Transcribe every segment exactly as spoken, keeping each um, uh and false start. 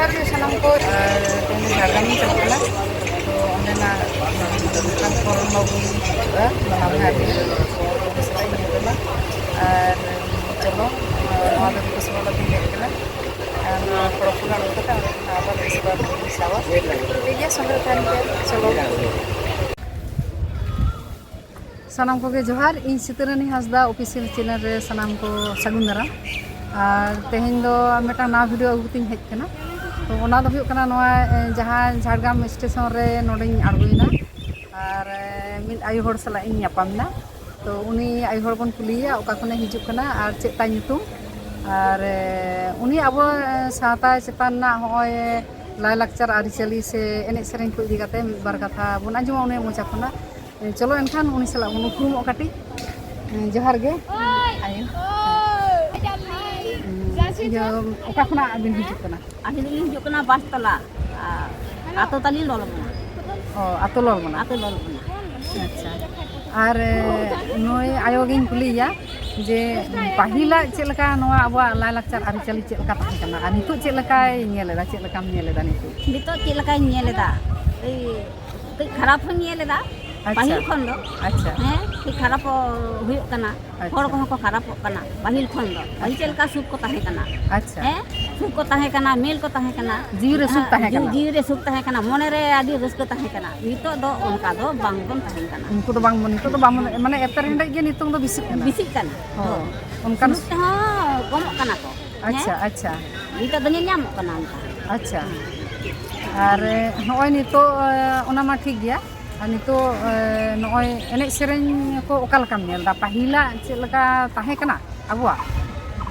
ᱡᱚᱦᱟᱨ ᱜᱮ ᱥᱟᱱᱟᱢ ᱠᱚ᱾ ᱟᱨ ᱛᱮᱦᱮᱧ ᱫᱚ ᱡᱷᱟᱲᱜᱨᱟᱢ ᱤᱧ ᱪᱟᱞᱟᱜ ᱠᱟᱱᱟ᱾ ᱛᱚ ᱚᱸᱰᱮᱱᱟᱜ ᱢᱤᱫᱴᱟᱝ ᱯᱚᱨᱚᱵᱽ ᱵᱟᱹᱵᱩᱧ ᱦᱤᱡᱩᱜᱼᱟ, ᱢᱟᱱᱟᱣ ᱜᱮ ᱟᱹᱰᱤ ᱥᱟᱞᱟᱜ ᱤᱧ ᱧᱮᱯᱮᱞᱟ᱾ ᱟᱨ ᱪᱚᱞᱚ, ᱱᱚᱣᱟ ᱫᱚ ᱞᱳᱠᱥᱚᱵᱷᱟ ᱵᱟᱹᱵᱩᱧ ᱦᱮᱡ ᱠᱟᱱᱟ᱾ ᱟᱨ ᱱᱚᱣᱟ ᱯᱚᱨᱚᱵᱽ ᱠᱷᱚᱱᱟᱜ ᱩᱰᱩᱠ ᱠᱟᱛᱮ ᱚᱸᱰᱮ ᱠᱷᱚᱱᱟᱜ ᱟᱵᱟᱨ ᱞᱳᱠᱥᱚᱵᱷᱟ ᱵᱟᱹᱵᱩᱧ ᱥᱟᱵᱟ᱾ ᱴᱷᱤᱠ ᱜᱮᱭᱟ, ᱥᱚᱸᱜᱮ ᱨᱮ ᱛᱟᱦᱮᱱ ᱯᱮ᱾ ᱪᱚᱞᱚ᱾ ᱥᱟᱱᱟᱢ ᱠᱚᱜᱮ ᱡᱚᱦᱟᱨ᱾ ᱤᱧ ᱥᱤᱛᱟᱹᱨᱟᱹᱱᱤ ᱦᱟᱸᱥᱫᱟ ᱚᱯᱷᱤᱥᱤᱭᱟᱞ ᱪᱮᱱᱮᱞ ᱨᱮ ᱥᱟᱱᱟᱢ ᱠᱚ ᱥᱟᱹᱜᱩᱱ ᱫᱟᱨᱟᱢ᱾ ᱟᱨ ᱛᱮᱦᱮᱧ ᱫᱚ ᱢᱤᱫᱴᱟᱝ ᱱᱟᱣᱟ ᱵᱷᱤᱰᱤᱭᱳ ᱟᱹᱜᱩ ᱠᱟᱛᱮᱧ ᱦᱮᱡ ᱠᱟᱱᱟ᱾ ᱛᱚ ᱚᱱᱟ ᱫᱚ ᱦᱩᱭᱩᱜ ᱠᱟᱱᱟ ᱱᱚᱣᱟ, ᱮ, ᱡᱟᱦᱟᱸ ᱡᱷᱟᱲᱜᱨᱟᱢ ᱥᱴᱮᱥᱚᱱ ᱨᱮ ᱱᱚᱰᱮᱧ ᱟᱬᱜᱚᱭᱮᱱᱟ᱾ ᱟᱨ, ᱮ, ᱢᱤᱫ ᱟᱭᱳ ᱦᱚᱲ ᱥᱟᱞᱟᱜ ᱤᱧ ᱧᱟᱯᱟᱢ ᱮᱱᱟ᱾ ᱛᱚ ᱩᱱᱤ ᱟᱭᱳ ᱦᱚᱲ ᱵᱚᱱ ᱠᱩᱞᱤᱭᱮᱭᱟ ᱚᱠᱟ ᱠᱷᱚᱱᱮ ᱦᱤᱡᱩᱜ ᱠᱟᱱᱟ ᱟᱨ ᱪᱮᱫ ᱛᱟᱭ ᱧᱩᱛᱩᱢ᱾ ᱟᱨ, ᱮ, ᱩᱱᱤ ᱟᱵᱚ, ᱮ, ᱥᱟᱶᱛᱟ ᱪᱮᱛᱟᱱ ᱨᱮᱱᱟᱜ ᱦᱚᱸᱜᱼᱚᱭ ᱞᱟᱭᱼᱞᱟᱠᱪᱟᱨ ᱟᱹᱨᱤᱪᱟᱹᱞᱤ ᱥᱮ ᱮᱱᱮᱡ ᱥᱮᱨᱮᱧ ᱠᱚ ᱤᱫᱤ ᱠᱟᱛᱮ ᱢᱤᱫ ᱵᱟᱨ ᱠᱟᱛᱷᱟ ᱵᱚᱱ ᱟᱸᱡᱚᱢᱟ ᱩᱱᱤᱭᱟᱜ ᱢᱚᱪᱟ ᱠᱷᱚᱱᱟᱜ᱾ ᱮ, ᱪᱚᱞᱚ ᱮᱱᱠᱷᱟᱱ ᱩᱱᱤ ᱥᱟᱞᱟᱜ ᱵᱚᱱ ᱩᱯᱨᱩᱢᱚᱜ ᱠᱟᱹᱴᱤᱡ᱾ ᱮ, ᱡᱚᱦᱟᱨ ᱜᱮ᱾ ᱟᱭᱳ᱾ ᱮ, ᱤᱭᱟᱹ, ᱚᱠᱟ ᱠᱷᱚᱱᱟᱜ ᱵᱤᱱ ᱦᱤᱡᱩᱜ ᱠᱟᱱᱟ? ᱟᱹᱞᱤᱧ ᱫᱚᱞᱤᱧ ᱦᱤᱡᱩᱜ ᱠᱟᱱᱟ ᱵᱟᱥᱛᱚᱞᱟ᱾ ᱟᱨ ᱟᱛᱳ ᱛᱟᱹᱞᱤᱧ ᱞᱚᱞᱚᱢᱚᱱᱟ᱾ ᱚ, ᱟᱛᱳ ᱞᱚᱞᱚᱢᱚᱱᱟ᱾ ᱟᱛᱳ ᱞᱚᱞᱚᱢᱚᱱᱟ᱾ ᱟᱪᱪᱷᱟ᱾ ᱟᱨ, ᱮ, ᱱᱩᱭ ᱟᱭᱳ ᱜᱤᱧ ᱠᱩᱞᱤᱭᱮᱭᱟ ᱡᱮ ᱯᱟᱹᱦᱤᱞᱟᱜ ᱪᱮᱫ ᱞᱮᱠᱟ ᱱᱚᱣᱟ ᱟᱵᱚᱣᱟᱜ ᱞᱟᱭᱼᱞᱟᱠᱪᱟᱨ ᱟᱹᱨᱤᱪᱟᱹᱞᱤ ᱪᱮᱫ ᱞᱮᱠᱟ ᱛᱟᱦᱮᱸ ᱠᱟᱱᱟ ᱟᱨ ᱱᱤᱛᱚᱜ ᱪᱮᱫ ᱞᱮᱠᱟᱭ ᱧᱮᱞ ᱮᱫᱟ, ᱪᱮᱫ ᱞᱮᱠᱟᱢ ᱧᱮᱞ ᱮᱫᱟ ᱱᱤᱛᱚᱜ? ᱱᱤᱛᱚᱜ ᱪᱮᱫ ᱞᱮᱠᱟᱧ ᱧᱮᱞ ᱮᱫᱟ? ᱮᱭ, ᱠᱟᱹᱡ ᱠᱷᱟᱨᱟᱯ ᱦᱚᱸᱧ ᱧᱮᱞ ᱮᱫᱟ᱾ ᱟᱪᱪᱷᱟ᱾ ᱯᱟᱹᱦᱤᱞ ᱠᱷᱚᱱ ᱫᱚ, ᱟᱪᱪᱷᱟ᱾ ᱦᱮᱸ, ᱠᱟᱹᱡ ᱠᱷᱟᱨᱟᱯ ᱦᱩᱭᱩᱜ ᱠᱟᱱᱟ᱾ ᱟᱪᱪᱷᱟ᱾ ᱦᱚᱲ ᱠᱚᱦᱚᱸ ᱠᱚ ᱠᱷᱟᱨᱟᱯᱚᱜ ᱠᱟᱱᱟ ᱯᱟᱹᱦᱤᱞ ᱠᱷᱚᱱ ᱫᱚ᱾ ᱯᱟᱹᱦᱤᱞ ᱟᱪᱪᱷᱟ᱾ ᱪᱮᱫ ᱞᱮᱠᱟ ᱥᱩᱠ ᱠᱚ ᱛᱟᱦᱮᱸ ᱠᱟᱱᱟ? ᱟᱪᱪᱷᱟ᱾ ᱦᱮᱸ, ᱥᱩᱠ ᱠᱚ ᱛᱟᱦᱮᱸ ᱠᱟᱱᱟ, ᱢᱮᱞ ᱠᱚ ᱛᱟᱦᱮᱸ ᱠᱟᱱᱟ᱾ ᱡᱤᱣᱤ ᱨᱮ ᱥᱩᱠ ᱛᱟᱦᱮᱸ ᱡᱤᱣᱤ, ᱠᱟᱱᱟ᱾ ᱡᱤᱣᱤ ᱨᱮ ᱥᱩᱠ ᱛᱟᱦᱮᱸ ᱠᱟᱱᱟ, ᱢᱚᱱᱮ ᱨᱮ ᱟᱹᱰᱤ ᱨᱟᱹᱥᱠᱟᱹ ᱛᱟᱦᱮᱸ ᱠᱟᱱᱟ᱾ ᱱᱤᱛᱚᱜ ᱫᱚ ᱚᱱᱠᱟ ᱫᱚ ᱵᱟᱝ ᱵᱚᱱ ᱛᱟᱦᱮᱱ ᱠᱟᱱᱟ᱾ ᱩᱱᱠᱩ ᱫᱚ ᱵᱟᱝ ᱵᱚᱱ, ᱢᱟᱱᱮ ᱮᱯᱮᱨ ᱦᱮᱸᱰᱮᱡ ᱜᱮ ᱱᱤᱛᱚᱝ ᱫᱚ ᱵᱮᱥᱤᱜ ᱠᱟᱱᱟ᱾ ᱵᱮᱥᱤᱜ ᱠᱟᱱᱟ᱾ ᱦᱳᱭ᱾ ᱦᱳᱭ᱾ ᱚᱱᱠᱟᱱ ᱥᱩᱞᱩᱠ ᱛᱮᱦᱚᱸ ᱠᱚᱢᱚᱜ ᱠᱟᱱᱟ ᱠᱚ᱾ ᱟᱪᱪᱷᱟ, ᱦᱮᱸ? ᱟᱪᱪᱷᱟ᱾ ᱱᱤᱛᱚᱜ ᱫᱚ ᱧᱮᱞ ᱧᱟᱢᱚᱜ ᱠᱟᱱᱟ ᱚᱱᱠᱟ᱾ ᱟᱪᱪᱷᱟ᱾ ᱟᱨ, ᱮ, ᱱᱚᱜᱼᱚᱭ ᱱᱤᱛᱚᱜ, ᱮ, ᱚᱱᱟ ᱢᱟ ᱴᱷᱤᱠ ᱜᱮᱭᱟ᱾ ᱟᱨ ᱱᱤᱛᱚᱜ, ᱮ, ᱱᱚᱜᱼᱚᱭ ᱮᱱᱮᱡ ᱥᱮᱨᱮᱧ ᱠᱚ ᱚᱠᱟ ᱞᱮᱠᱟᱢ ᱧᱮᱞ ᱮᱫᱟ? ᱯᱟᱹᱦᱤᱞᱟᱜ ᱪᱮᱫ ᱞᱮᱠᱟ ᱛᱟᱦᱮᱸ ᱠᱟᱱᱟ ᱟᱵᱚᱣᱟᱜ?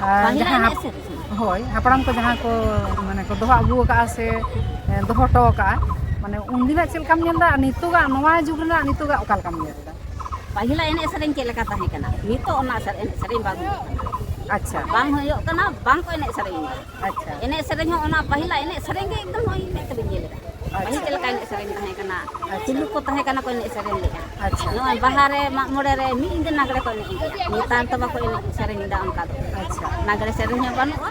ᱟᱨ ᱯᱟᱹᱦᱤᱞᱟᱜ ᱡᱟᱦᱟᱸ ᱮᱱᱮᱡ ᱦᱟᱯ-, ᱥᱮᱨᱮᱧ? ᱦᱳᱭ, ᱦᱟᱯᱲᱟᱢ ᱠᱚ ᱡᱟᱦᱟᱸ ᱠᱚ, ᱢᱟᱱᱮ, ᱠᱚ ᱫᱚᱦᱚ ᱟᱹᱜᱩ ᱟᱠᱟᱫᱼᱟ ᱥᱮ, ᱮ, ᱫᱚᱦᱚ ᱦᱚᱴᱚ ᱟᱠᱟᱫᱼᱟ, ᱢᱟᱱᱮ, ᱩᱱᱫᱤᱱᱟᱜ ᱪᱮᱫ ᱞᱮᱠᱟᱢ ᱧᱮᱞ ᱮᱫᱟ ᱟᱨ ᱱᱤᱛᱚᱜᱟᱜ ᱱᱚᱣᱟ ᱡᱩᱜᱽ ᱨᱮᱱᱟᱜ ᱱᱤᱛᱚᱜᱟᱜ ᱚᱠᱟ ᱞᱮᱠᱟᱢ ᱧᱮᱞ ᱮᱫᱟ? ᱯᱟᱹᱦᱤᱞᱟᱜ ᱮᱱᱮᱡ ᱥᱮᱨᱮᱧ ᱪᱮᱫ ᱞᱮᱠᱟ ᱛᱟᱦᱮᱸ ᱠᱟᱱᱟ, ᱱᱤᱛᱚᱜ ᱚᱱᱟ ᱥᱮ-, ᱮᱱᱮᱡ ᱥᱮᱨᱮᱧ ᱵᱟᱝ ᱦᱩᱭᱩᱜ ᱠᱟᱱᱟ᱾ ᱟᱪᱪᱷᱟ᱾ ᱵᱟᱝ ᱦᱩᱭᱩᱜ ᱠᱟᱱᱟ, ᱵᱟᱝ ᱠᱚ ᱮᱱᱮᱡ ᱥᱮᱨᱮᱧ ᱮᱫᱟ᱾ ᱟᱪᱪᱷᱟ᱾ ᱮᱱᱮᱡ ᱥᱮᱨᱮᱧ ᱦᱚᱸ ᱚᱱᱟ ᱯᱟᱹᱦᱤᱞᱟᱜ ᱮᱱᱮᱡ ᱥᱮᱨᱮᱧ ᱜᱮ ᱮᱠᱫᱚᱢ ᱱᱚᱜᱼᱚᱭ ᱢᱮᱫ ᱛᱮᱵᱤᱱ ᱧᱮᱞ ᱮᱫᱟ᱾ ᱯᱟᱹᱦᱤᱞ ᱟᱪᱪᱷᱟ᱾ ᱪᱮᱫ ᱞᱮᱠᱟ ᱮᱱᱮᱡ ᱥᱮᱨᱮᱧ ᱛᱟᱦᱮᱸ ᱠᱟᱱᱟ, ᱟᱪᱪᱷᱟ᱾ ᱛᱩᱞᱩᱠ ᱠᱚ ᱛᱟᱦᱮᱸ ᱠᱟᱱᱟ ᱠᱚ ᱮᱱᱮᱡ ᱥᱮᱨᱮᱧ ᱞᱮᱫᱼᱟ᱾ ᱟᱪᱪᱷᱟ᱾ ᱱᱚᱜᱼᱚᱭ ᱵᱟᱦᱟ ᱨᱮ, ᱢᱟᱜ ᱢᱚᱬᱮ ᱨᱮ ᱢᱤᱫ ᱧᱤᱫᱟᱹ ᱞᱟᱜᱽᱲᱮ ᱠᱚ ᱮᱱᱮᱡ ᱮᱫᱟ᱾ ᱱᱮᱛᱟᱨ ᱫᱚ ᱵᱟᱠᱚ ᱮᱱᱮᱡ ᱥᱮᱨᱮᱧ ᱮᱫᱟ ᱚᱱᱠᱟ ᱫᱚ᱾ ᱟᱪᱪᱷᱟ᱾ ᱞᱟᱜᱽᱲᱮ ᱥᱮᱨᱮᱧ ᱦᱚᱸ ᱵᱟᱹᱱᱩᱜᱼᱟ᱾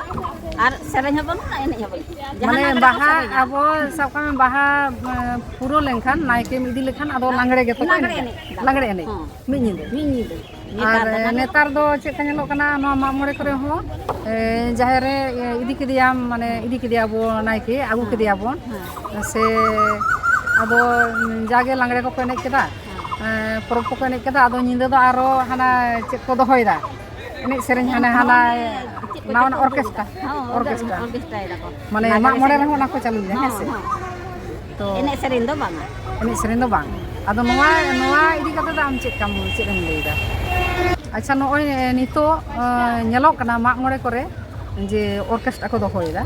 ᱟᱨ ᱥᱮᱨᱮᱧ ᱦᱚᱸ ᱵᱟᱹᱱᱩᱜᱼᱟ, ᱮᱱᱮᱡ ᱦᱚᱸ ᱵᱟᱹᱱᱩᱜᱼᱟ᱾ ᱡᱟᱦᱟᱸ ᱢᱟᱱᱮ ᱞᱟᱜᱽᱲᱮ ᱠᱚ ᱵᱟᱦᱟ, ᱥᱮᱨᱮᱧᱟ᱾ ᱟᱵᱚ ᱥᱟᱵ ᱠᱟᱜ ᱢᱮ, ᱵᱟᱦᱟ ᱮᱸ, ᱯᱩᱨᱟᱹᱣ ᱞᱮᱱᱠᱷᱟᱱ ᱱᱟᱭᱠᱮᱢ ᱤᱫᱤ ᱞᱮᱠᱷᱟᱱ ᱟᱫᱚ ᱞᱟᱜᱽᱲᱮ ᱜᱮᱛᱚ ᱠᱚ ᱞᱟᱜᱽᱲᱮ ᱮᱱᱮᱡᱟ᱾ ᱮᱱᱮᱡ ᱫᱟᱠᱚ᱾ ᱞᱟᱜᱽᱲᱮ ᱮᱱᱮᱡ᱾ ᱦᱚᱸ᱾ ᱢᱤᱫ ᱧᱤᱫᱟᱹ᱾ ᱢᱤᱫ ᱧᱤᱫᱟᱹ᱾ ᱟᱨ ᱱᱮᱛᱟᱨ ᱫᱚ ᱱᱟᱜ ᱱᱮᱛᱟᱨ ᱫᱚ ᱪᱮᱫ ᱠᱟ ᱧᱮᱞᱚᱜ ᱠᱟᱱᱟ, ᱱᱚᱣᱟ ᱢᱟᱜ ᱢᱚᱬᱮ ᱠᱚᱨᱮ ᱦᱚᱸ, ᱮ, ᱡᱟᱦᱮᱨ ᱨᱮ, ᱮ, ᱤᱫᱤ ᱠᱮᱫᱮᱭᱟᱢ, ᱢᱟᱱᱮ ᱤᱫᱤ ᱠᱮᱫᱮᱭᱟᱵᱚᱱ ᱱᱟᱭᱠᱮ, ᱟᱹᱜᱩ ᱦᱮᱸ᱾ ᱠᱮᱫᱮᱭᱟᱵᱚᱱ᱾ ᱦᱮᱸ᱾ ᱥᱮ ᱟᱫᱚ ᱡᱟᱜᱮ ᱞᱟᱜᱽᱲᱮ ᱠᱚᱠᱚ ᱮᱱᱮᱡ ᱠᱮᱫᱟ, ᱦᱮᱸ᱾ ᱮ, ᱯᱚᱨᱚᱵᱽ ᱠᱚᱠᱚ ᱮᱱᱮᱡ ᱠᱮᱫᱟ, ᱟᱫᱚ ᱧᱤᱫᱟᱹ ᱫᱚ ᱟᱨᱚ ᱦᱟᱱᱟ ᱪᱮᱫ ᱠᱚ ᱫᱚᱦᱚᱭᱮᱫᱟ, ᱮᱱᱮᱡ ᱥᱮᱨᱮᱧ ᱦᱮᱸ, ᱦᱟᱱᱟ ᱦᱟᱱᱟ ᱦᱟᱱᱟ ᱚᱱᱮ ᱪᱮᱫ ᱠᱚᱪᱚ ᱱᱟᱣᱟᱱᱟᱜ ᱠᱚ ᱩᱰᱩᱠ orchestra, ᱮᱫᱟ᱾ ᱦᱚᱸ, orchestra᱾ Orchestra ᱮᱫᱟ ᱠᱚ᱾ ᱢᱟᱱᱮ ᱞᱟᱜᱽᱲᱮ ᱢᱟᱜ ᱢᱚᱬᱮ ᱥᱮᱨᱮᱧ᱾ ᱨᱮᱦᱚᱸ ᱚᱱᱟ ᱠᱚ ᱪᱟᱹᱞᱩᱭᱮᱫᱟ, ᱦᱮᱸ ᱦᱚᱸ, ᱥᱮ? ᱦᱚᱸ᱾ ᱛᱚ ᱮᱱᱮᱡ ᱥᱮᱨᱮᱧ ᱫᱚ ᱵᱟᱝᱟ᱾ ᱮᱱᱮᱡ ᱥᱮᱨᱮᱧ ᱫᱚ ᱵᱟᱝ᱾ ᱟᱫᱚ ᱱᱚᱣᱟ, ᱱᱚᱣᱟ ᱤᱫᱤ ᱠᱟᱛᱮ ᱫᱚ ᱟᱢ ᱪᱮᱫ ᱠᱟᱢ, ᱪᱮᱫ ᱮᱢ ᱞᱟᱹᱭᱫᱟ? ᱟᱪᱪᱷᱟ, ᱱᱚᱜᱼᱚᱭ ᱱᱤᱛᱚᱜ, ᱮᱸ, ᱧᱮᱞᱚᱜ ᱠᱟᱱᱟ ᱢᱟᱜ ᱢᱚᱬᱮ ᱠᱚᱨᱮ ᱡᱮ orchestra ᱠᱚ ᱫᱚᱦᱚᱭᱮᱫᱟ᱾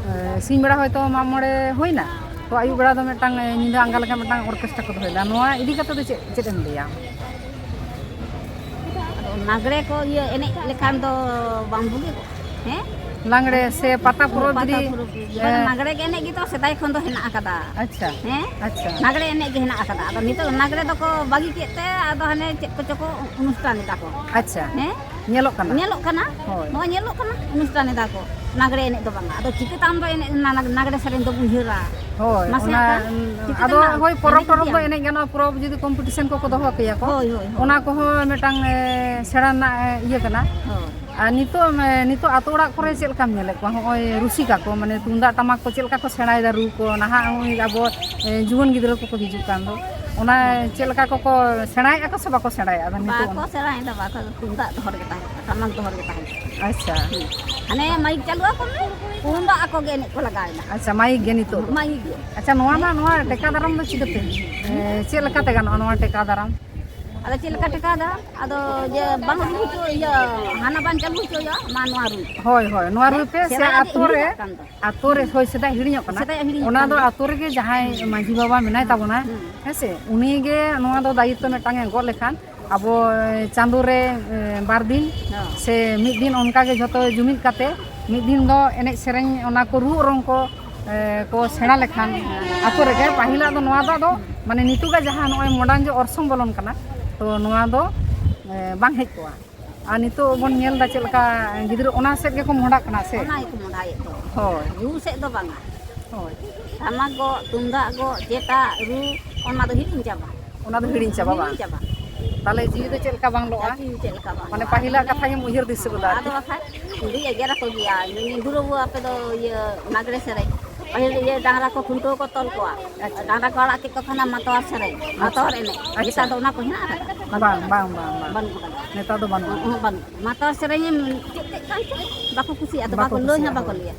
ᱮᱸ, ᱥᱤᱧ ᱵᱮᱲᱟ ᱦᱚᱭᱛᱳ ᱢᱟᱜ ᱢᱚᱬᱮ ᱦᱩᱭᱱᱟ, ᱛᱚ ᱟᱹᱭᱩᱵ ᱵᱮᱲᱟ ᱫᱚ ᱢᱤᱫᱴᱟᱝ, ᱮᱸ, ᱧᱤᱫᱟᱹ ᱟᱸᱜᱟ ᱞᱮᱠᱟ ᱢᱤᱫᱴᱟᱝ orchestra ᱠᱚ ᱫᱚᱦᱚᱭᱮᱫᱟ᱾ ᱱᱚᱣᱟ ᱤᱫᱤ ᱠᱟᱛᱮ ᱫᱚ ᱪᱮᱫ, ᱪᱮᱫ ᱮᱢ ᱞᱟᱹᱭᱟ? ᱟᱫᱚ ᱞᱟᱜᱽᱲᱮ ᱠᱚ ᱤᱭᱟᱹ ᱮᱱᱮᱡ ᱞᱮᱠᱷᱟᱱ ᱫᱚ ᱵᱟᱝ ᱵᱩᱜᱤ ᱠᱚᱜᱼᱟ? ᱦᱮᱸ? ᱞᱟᱜᱽᱲᱮ ᱥᱮ ᱯᱟᱛᱟ ᱯᱚᱨᱚᱵᱽ ᱯᱟᱛᱟ ᱡᱩᱫᱤ, ᱯᱚᱨᱚᱵᱽ ᱨᱮ᱾ ᱮ, ᱞᱟᱜᱽᱲᱮ ᱜᱮ ᱮᱱᱮᱡ ᱜᱮᱛᱚ ᱥᱮᱫᱟᱭ ᱠᱷᱚᱱ ᱫᱚ ᱦᱮᱱᱟᱜ ᱟᱠᱟᱫᱟ᱾ ᱟᱪᱪᱷᱟ, ᱦᱮᱸ? ᱟᱪᱪᱷᱟ᱾ ᱞᱟᱜᱽᱲᱮ ᱮᱱᱮᱡ ᱜᱮ ᱦᱮᱱᱟᱜ ᱟᱠᱟᱫᱟ᱾ ᱟᱫᱚ ᱱᱤᱛᱚᱜ ᱞᱟᱜᱽᱲᱮ ᱫᱚᱠᱚ ᱵᱟᱹᱜᱤ ᱠᱮᱫ ᱛᱮ ᱟᱫᱚ ᱦᱟᱱᱮ ᱪᱮᱫ ᱠᱚᱪᱚ ᱠᱚ ᱚᱱᱩᱥᱴᱷᱟᱱ ᱮᱫᱟ ᱠᱚ᱾ ᱟᱪᱪᱷᱟ᱾ ᱦᱮᱸ? ᱧᱮᱞᱚᱜ ᱠᱟᱱᱟ᱾ ᱧᱮᱞᱚᱜ ᱠᱟᱱᱟ᱾ ᱦᱳᱭ᱾ ᱱᱚᱜᱼᱚᱭ ᱧᱮᱞᱚᱜ ᱠᱟᱱᱟ, ᱚᱱᱩᱥᱴᱷᱟᱱ ᱮᱫᱟ ᱠᱚ᱾ ᱞᱟᱜᱽᱲᱮ ᱮᱱᱮᱡ ᱫᱚ ᱵᱟᱝᱟ᱾ ᱟᱫᱚ ᱪᱤᱠᱟᱹᱛᱮ ᱟᱢ ᱫᱚ ᱮᱱᱮᱡ, ᱚᱱᱟ ᱞᱟᱜᱽ-, ᱞᱟᱜᱽᱲᱮ ᱥᱮᱨᱮᱧ ᱫᱚᱢ ᱩᱭᱦᱟᱹᱨᱟ? ᱦᱳᱭ, ᱢᱟᱥᱮ ᱚᱱᱟ, ᱦᱟᱸᱜ ᱠᱷᱟᱱ, ᱪᱤᱠᱟᱹᱛᱮ ᱟᱫᱚ ᱦᱟᱸᱜ ᱦᱳᱭ, ᱯᱚᱨᱚᱵᱽ ᱮᱱᱮᱡ ᱴᱚᱨᱚᱵᱽ ᱫᱚ ᱤᱫᱤᱭᱟᱢ? ᱮᱱᱮᱡ ᱜᱟᱱᱚᱜᱼᱟ, ᱯᱚᱨᱚᱵᱽ ᱡᱩᱫᱤ competition ᱠᱚᱠᱚ ᱫᱚᱦᱚ ᱠᱮᱭᱟ ᱠᱚ, ᱦᱳᱭ, ᱦᱳᱭ, ᱦᱳᱭ᱾ ᱚᱱᱟ ᱠᱚᱦᱚᱸ ᱢᱤᱫᱴᱟᱝ, ᱮ, ᱥᱮᱬᱟ ᱨᱮᱱᱟᱜ, ᱮ, ᱤᱭᱟᱹ ᱠᱟᱱᱟ᱾ ᱦᱳᱭ᱾ ᱟᱨ ᱱᱤᱛᱚᱜ, ᱮ, ᱱᱤᱛᱚᱜ ᱟᱛᱳ ᱚᱲᱟᱜ ᱠᱚᱨᱮ ᱪᱮᱫ ᱞᱮᱠᱟᱢ ᱧᱮᱞᱮᱫ ᱠᱚᱣᱟ? ᱦᱚᱸᱜᱼᱚᱭ ᱨᱩᱥᱤᱠᱟ ᱠᱚ, ᱢᱟᱱᱮ ᱛᱩᱢᱫᱟᱜ ᱴᱟᱢᱟᱠ ᱠᱚ ᱪᱮᱫ ᱞᱮᱠᱟ ᱠᱚ ᱥᱮᱬᱟᱭᱮᱫᱟ ᱨᱩ ᱠᱚ? ᱱᱟᱦᱟᱜ ᱦᱚᱸᱜᱼᱚᱭ ᱟᱵᱚ, ᱮ, ᱡᱩᱣᱟᱹᱱ ᱜᱤᱫᱽᱨᱟᱹ ᱠᱚᱠᱚ ᱦᱤᱡᱩᱜ ᱠᱟᱱ ᱫᱚ, ᱚᱱᱟ ᱪᱮᱫ ᱞᱮᱠᱟ ᱠᱚᱠᱚ ᱥᱮᱬᱟᱭᱮᱫᱼᱟ ᱠᱚ ᱥᱮ ᱵᱟᱠᱚ ᱥᱮᱬᱟᱭᱮᱫᱼᱟ? ᱟᱫᱚ ᱱᱤᱛᱚᱜ ᱵᱟᱠᱚ ᱥᱮᱬᱟᱭᱮᱫᱟ, ᱵᱟᱠᱚ, ᱛᱩᱢᱫᱟᱜ ᱫᱚᱦᱚ ᱨᱮᱜᱮ ᱛᱟᱦᱮᱸ ᱠᱟᱱᱟ, ᱴᱟᱢᱟᱠ ᱫᱚᱦᱚ ᱨᱮᱜᱮ ᱛᱟᱦᱮᱸ ᱠᱟᱱᱟ᱾ ᱟᱪᱪᱷᱟ᱾ ᱦᱩᱸ᱾ ᱦᱟᱱᱮ ᱢᱟᱭᱤᱠ ᱪᱟᱹᱞᱩ ᱟᱠᱚ ᱢᱮ, ᱛᱩᱢᱫᱟᱜ ᱟᱠᱚ ᱜᱮ ᱮᱱᱮᱡ ᱠᱚ ᱞᱟᱜᱟᱣ ᱮᱱᱟ᱾ ᱟᱪᱪᱷᱟ, ᱢᱟᱭᱤᱠ ᱜᱮ ᱱᱤᱛᱚᱜ ᱫᱚ᱾ ᱢᱟᱭᱤᱠ ᱜᱮ᱾ ᱟᱪᱪᱷᱟ, ᱱᱚᱣᱟ ᱢᱟ, ᱱᱚᱣᱟ ᱴᱮᱠᱟᱣ ᱫᱟᱨᱟᱢ ᱫᱚ ᱪᱤᱠᱟᱹᱛᱮ? ᱮ, ᱪᱮᱫ ᱞᱮᱠᱟᱛᱮ ᱜᱟᱱᱚᱜᱼᱟ ᱱᱚᱣᱟ ᱴᱮᱠᱟᱣ ᱫᱟᱨᱟᱢ? ᱟᱫᱚ ᱪᱮᱫ ᱞᱮᱠᱟ ᱴᱮᱠᱟᱣ ᱫᱟᱨᱟᱢ? ᱟᱫᱚ ᱡᱮ ᱵᱟᱝ ᱨᱩ ᱦᱚᱪᱚ, ᱤᱭᱟᱹ, ᱦᱟᱱᱟ ᱵᱟᱝ ᱪᱟᱹᱞᱩ ᱦᱚᱪᱚᱭᱟ, ᱢᱟ ᱱᱚᱣᱟ ᱨᱩᱭ ᱯᱮ᱾ ᱦᱳᱭ, ᱦᱳᱭ, ᱱᱚᱣᱟ ᱦᱮᱸ? ᱨᱩᱭ ᱯᱮ, ᱥᱮ ᱥᱮᱫᱟᱭᱟᱜ ᱟᱛᱳ ᱨᱮ, ᱦᱤᱲᱤᱧᱚᱜ ᱠᱟᱱ ᱫᱚ᱾ ᱟᱛᱳ ᱨᱮ, ᱦᱳᱭ, ᱥᱮᱫᱟᱭ ᱦᱤᱲᱤᱧᱚᱜ ᱠᱟᱱᱟ᱾ ᱥᱮᱫᱟᱭᱟᱜ ᱦᱤᱲᱤᱧᱚᱜ ᱚᱱᱟ ᱠᱟᱱ ᱫᱚ ᱫᱚ᱾ ᱟᱛᱳ ᱨᱮᱜᱮ ᱡᱟᱦᱟᱸᱭ ᱦᱩᱸ᱾ ᱢᱟᱺᱡᱷᱤ ᱵᱟᱵᱟ ᱢᱮᱱᱟᱭ ᱦᱩᱸ᱾ ᱛᱟᱵᱚᱱᱟ, ᱦᱩᱸ᱾ ᱦᱮᱸ ᱥᱮ, ᱩᱱᱤ ᱜᱮ ᱱᱚᱣᱟ ᱫᱚ ᱫᱟᱭᱤᱛᱛᱚ ᱢᱤᱫᱴᱟᱝ ᱮ ᱜᱚᱜ ᱞᱮᱠᱷᱟᱱ ᱟᱵᱚ, ᱮ, ᱪᱟᱸᱫᱳ ᱨᱮ, ᱮ, ᱵᱟᱨ ᱫᱤᱱ ᱦᱚᱸ᱾ ᱥᱮ ᱢᱤᱫ ᱫᱤᱱ ᱚᱱᱠᱟ ᱜᱮ ᱡᱷᱚᱛᱚ ᱡᱩᱢᱤᱫ ᱠᱟᱛᱮ ᱢᱤᱫ ᱫᱤᱱ ᱫᱚ ᱮᱱᱮᱡ ᱥᱮᱨᱮᱧ ᱚᱱᱟ ᱠᱚ ᱨᱩ ᱚᱨᱚᱝ ᱠᱚ, ᱮ, ᱠᱚ ᱥᱮᱬᱟ ᱞᱮᱠᱷᱟᱱ ᱟᱛᱳ ᱨᱮᱜᱮ᱾ ᱯᱟᱹᱦᱤᱞᱟᱜ ᱫᱚ ᱱᱚᱣᱟ ᱫᱚ ᱟᱫᱚ ᱢᱟᱱᱮ ᱱᱤᱛᱚᱜᱟᱜ ᱡᱟᱦᱟᱸ ᱱᱚᱜᱼᱚᱭ modern ᱡᱮ ᱚᱨᱥᱚᱝ ᱵᱚᱞᱚᱱ ᱠᱟᱱᱟ, ᱛᱚ ᱱᱚᱣᱟ ᱫᱚ, ᱮ, ᱵᱟᱝ ᱦᱮᱡ ᱠᱚᱜᱼᱟ᱾ ᱟᱨ ᱱᱤᱛᱚᱜ ᱵᱚᱱ ᱧᱮᱞ ᱮᱫᱟ ᱪᱮᱫ ᱞᱮᱠᱟ ᱜᱤᱫᱽᱨᱟᱹ ᱚᱱᱟ ᱥᱮᱫ ᱜᱮᱠᱚ ᱢᱚᱦᱰᱟᱜ ᱠᱟᱱᱟ ᱥᱮ? ᱚᱱᱟ ᱜᱮᱠᱚ ᱢᱚᱦᱰᱟᱭᱮᱫ ᱠᱚᱣᱟ᱾ ᱦᱳᱭ᱾ ᱨᱩ ᱥᱮᱫ ᱫᱚ ᱵᱟᱝᱟ᱾ ᱦᱳᱭ᱾ ᱴᱟᱢᱟᱠ ᱜᱚᱜ, ᱛᱩᱢᱫᱟᱜ ᱜᱚᱜ, ᱡᱮᱴᱟ ᱨᱩ, ᱚᱱᱟ ᱫᱚ ᱦᱤᱲᱤᱧ ᱪᱟᱵᱟ᱾ ᱚᱱᱟ ᱫᱚ ᱦᱤᱲᱤᱧ ᱪᱟᱵᱟ ᱵᱟᱝ? ᱦᱤᱲᱤᱧ ᱪᱟᱵᱟ᱾ ᱛᱟᱦᱚᱞᱮ ᱡᱤᱣᱤ ᱫᱚ ᱪᱮᱫ ᱞᱮᱠᱟ ᱵᱟᱝ ᱞᱚᱜᱼᱟ? ᱡᱤᱣᱤ ᱪᱮᱫ ᱞᱮᱠᱟ ᱵᱟᱝ ᱢᱟᱱᱮ ᱞᱚᱜᱼᱟ? ᱯᱟᱹᱦᱤᱞᱟᱜ ᱠᱟᱛᱷᱟ ᱜᱮᱢ ᱩᱭᱦᱟᱹᱨ ᱫᱤᱥᱟᱹ ᱜᱚᱫᱟ ᱟᱨ ᱟᱫᱚ ᱪᱮᱫ? ᱵᱟᱠᱷᱟᱡ ᱤᱧ ᱫᱩᱧ ᱮᱜᱮᱨ ᱟᱠᱚ ᱜᱮᱭᱟ, ᱤᱧ ᱫᱩᱧ ᱫᱩᱨᱟᱹᱣᱟ, ᱟᱯᱮ ᱫᱚ ᱤᱭᱟᱹ ᱞᱟᱜᱽᱲᱮ ᱥᱮᱨᱮᱧ᱾ ᱯᱟᱹᱦᱤᱞ ᱤᱭᱟᱹ ᱰᱟᱝᱨᱟ ᱠᱚ ᱠᱷᱩᱱᱴᱟᱹᱣ ᱠᱚ ᱛᱚᱞ ᱠᱚᱣᱟ᱾ ᱟᱪᱪᱷᱟ᱾ ᱰᱟᱝᱨᱟ ᱠᱚ ᱟᱲᱟᱜ ᱠᱮᱫ ᱠᱚ ᱠᱷᱟᱱ ᱢᱟᱛᱣᱟᱨ ᱥᱮᱨᱮᱧ, ᱟᱪᱪᱷᱟ᱾ ᱢᱟᱛᱣᱟᱨ ᱮᱱᱮᱡ᱾ ᱟᱪᱪᱷᱟ᱾ ᱱᱮᱛᱟᱨ ᱫᱚ ᱚᱱᱟ ᱠᱚ ᱦᱮᱱᱟᱜ ᱟᱠᱟᱫᱟ? ᱵᱟᱝ, ᱵᱟᱝ, ᱵᱟᱝ, ᱵᱟᱝ᱾ ᱵᱟᱹᱱᱩᱜ ᱟᱠᱟᱫᱟ᱾ ᱱᱮᱛᱟᱨ ᱫᱚ ᱵᱟᱹᱱᱩᱜᱼᱟ᱾ ᱚᱦᱚᱸ, ᱵᱟᱹᱱᱩᱜ᱾ ᱢᱟᱛᱣᱟᱨ ᱥᱮᱨᱮᱧ ᱮᱢ ᱪᱮᱫ ᱠᱮᱫ ᱠᱷᱟᱱ ᱪᱚ ᱵᱟᱠᱚ ᱠᱩᱥᱤᱭᱟᱜᱼᱟ, ᱛᱚ ᱵᱟᱠᱚ ᱵᱟᱠᱚ ᱞᱟᱹᱭ ᱦᱚᱸ ᱠᱩᱥᱤᱭᱟᱜᱼᱟ, ᱵᱟᱠᱚ ᱦᱳᱭ᱾ ᱞᱟᱹᱭᱟ᱾